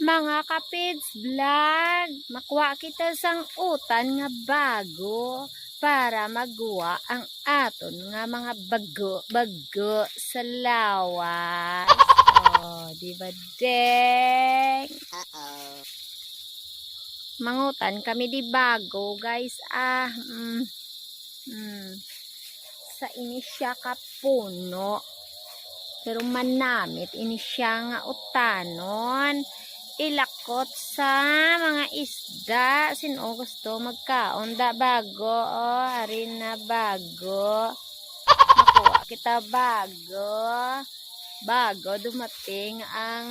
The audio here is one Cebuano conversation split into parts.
Mga kapids vlog, makuha kita sang utan nga bago para magwa ang aton nga mga bago bago sa lawas. Oh, di ba, deng? Mangutan kami di bago, guys. Ah, Sa ini siya kapuno. Pero manamit ini siya nga utanon. Ilakot sa mga isda. Sino gusto magkaon da bago? Oh, ari na bago. Makuha kita bago. Bago dumating ang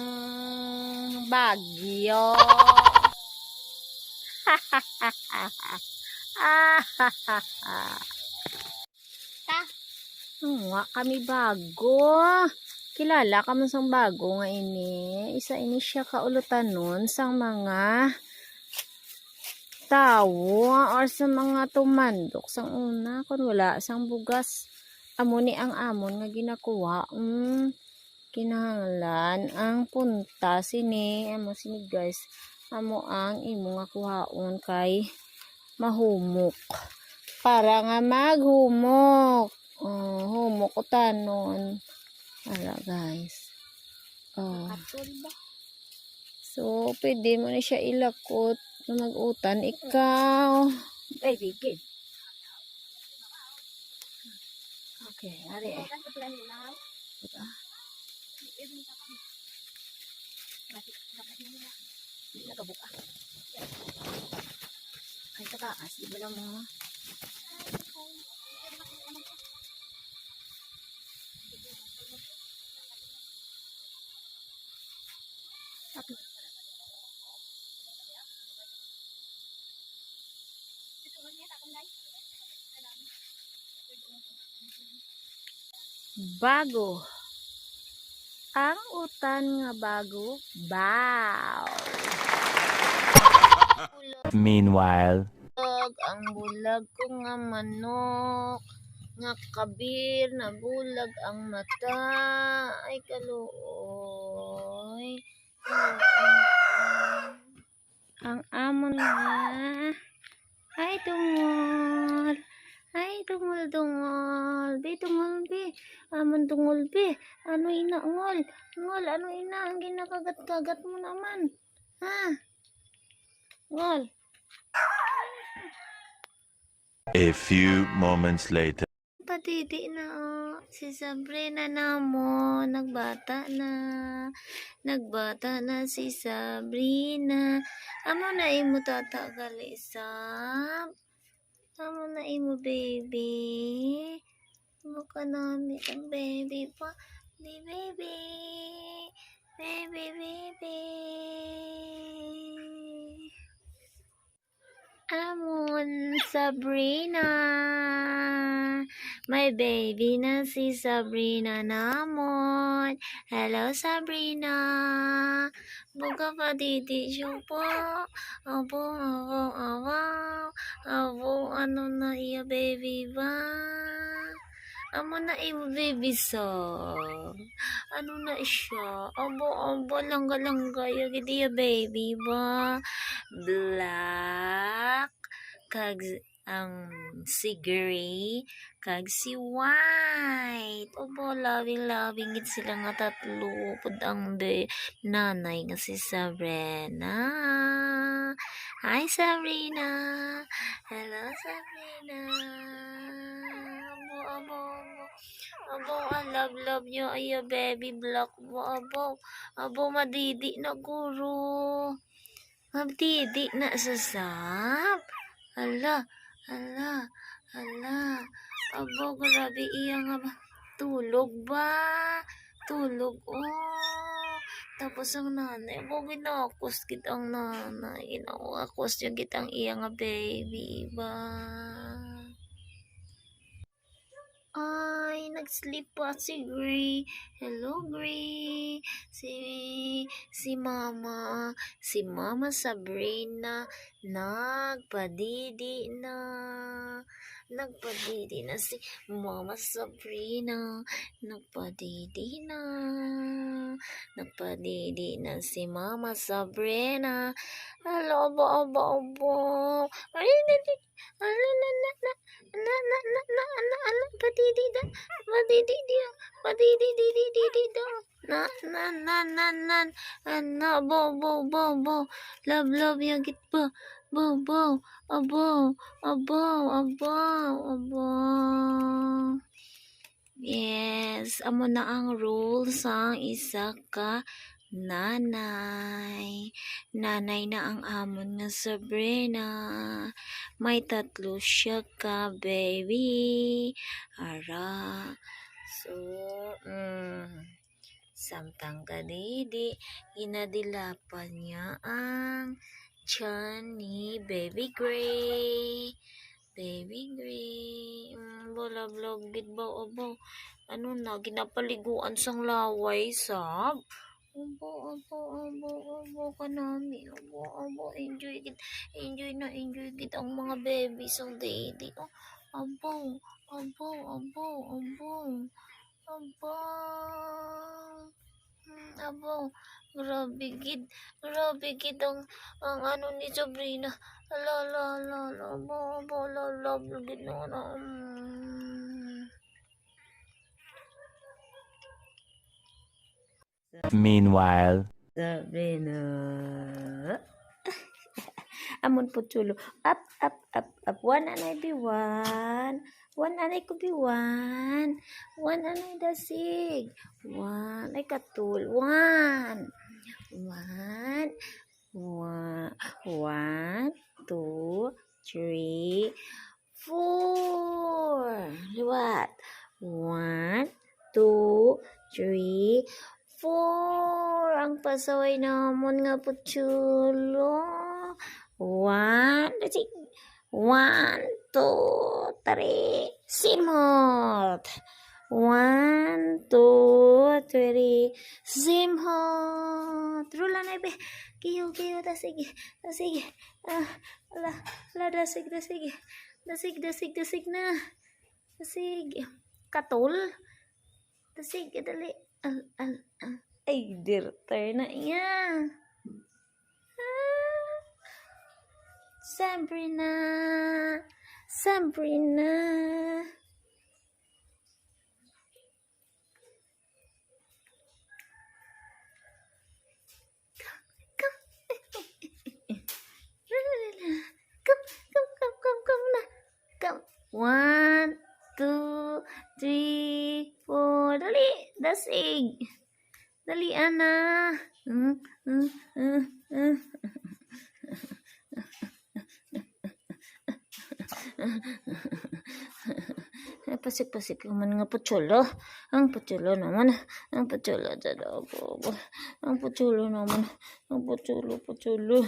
bagyo. Ta. Nga kami bago. Kilala ka man sang bago nga ini. Isa ini siya kaulutanon sang mga tawo or sa mga tumandok sang una kun wala sang bugas. Amo ni ang amon nga ginakuha. Kinahanglan ang punta sini amo sini, guys. Amo ang imo nga kuhaon kay mahumok. Para nga maghumok. Oh, humok utanon. Ala, guys. Oh. Katol ba? So, pwede mo na siya ilakot na mag-utan ikaw. Ay, bigid. Okay, ari eh. Hindi nakabuka. Ay, sa taas. Di ba lang mo? Bago. Ang utan nga bago, bow. Meanwhile. Ang bulag ko nga manok, nga kabir na bulag ang mata, ay kaluoy. Ang amon nga, ay tungol, ay tungol tungol, bi tungol bi, amon tungol bi, ano ina ngol, ngol ano ina ang ginakagat-kagat mo naman, ha? Ngol. A few moments later. Patiti na oh. Si Sabrina na mo. Nagbata na. Nagbata na si Sabrina. Amo na imo tatagal isap. Amo na imo baby. Amo ka nami ang baby pa. Di baby. Baby, baby. Amon Sabrina. My baby na si Sabrina namon. Hello, Sabrina. Buka pa didi siya po. Abo, abo, abo. Abo, ano na iya baby ba? Amo na imo baby sa. Ano na siya? Abo, abo, langga, langga. Yung iya baby ba? Black. Kag ang si gray kag si white. Opo, loving loving gid sila nga tatlo pud ang be nanay nga si Sabrina. Hi, Sabrina. Hello, Sabrina. Abo, abo, abo. Abo, ang love love nyo ay baby black mo. Abo, abo, madidi na guro. Madidi na sa sap. Ala, ala, ala. Abo, grabe iya nga ba. Tulog ba? Tulog, oh. Tapos ang nanay, abo, ginakos gid ang nanay. Ginakos yung kitang iya nga baby ba? Ay, nag-sleep pa si Gray. Hello, Gray. Si Mama, si Mama Sabrina, nagpadidi na. Nagpadidi na si Mama Sabrina. Nagpadidi na. Nagpadidi na si Mama Sabrina. Alo, abo, abo, abo. Ay, na, na, na, na, na, na, na, na, na, na, na, padidi da, padidi da, padidi, di, di, di, da. Na, na, na, na, na, na, bo, bo, bo, bo. Love, love, yagit ba. Bo, bo, abo, abo, abo, abo. Yes, amo na ang rules ang isa ka nanay. Nanay na ang amon nga Sabrina. May tatlo siya ka, baby. Ara. So, samtang kadidi, ginadilapan niya ang tiyan ni Baby Gray. Baby Gray. Bulablog, gid ba, abo. Ano na, ginapaliguan sang laway, sab. Abo, abo, abo, abo kanami. Abo, abo, enjoy gid. Enjoy na, enjoy gid ang mga babies ang daddy. Oh, abo, abo, abo, abo. Abo. Abo. Grabe gid. Grabe gid ang ano ni Sabrina. Ala, ala, ala, ala. Abo, abo, ala, ala, gid na, na. Meanwhile. Sabrina. Amon po chulo. Up, up, up, up. One anay be one. One anay ko be one. One anay dasig. One. Ay katul. One. One. One. One, two, three, four. Liwat. One, two, three, four. Ang pasaway namon nga puchulo. One, dasig. One, two, three. Simhot. One, two, three. Simhot. Rula na ibe. Kiyo, kiyo, dasig. Dasig. Ah, ala, ala, dasig, dasig. Dasig, dasig, dasig na. Dasig. Katol. Dasig, dali. Al, al, al. Ay, dirter na iya. Ah. Sabrina. Sabrina. Come. Come, come, come, come, come na. Come. One, two, three, four. Dali. Dasig. Dali, ana. Ay, pasik-pasik naman nga puchulo. Ang puchulo naman. Ang puchulo. Ang puchulo naman. Ang puchulo, puchulo.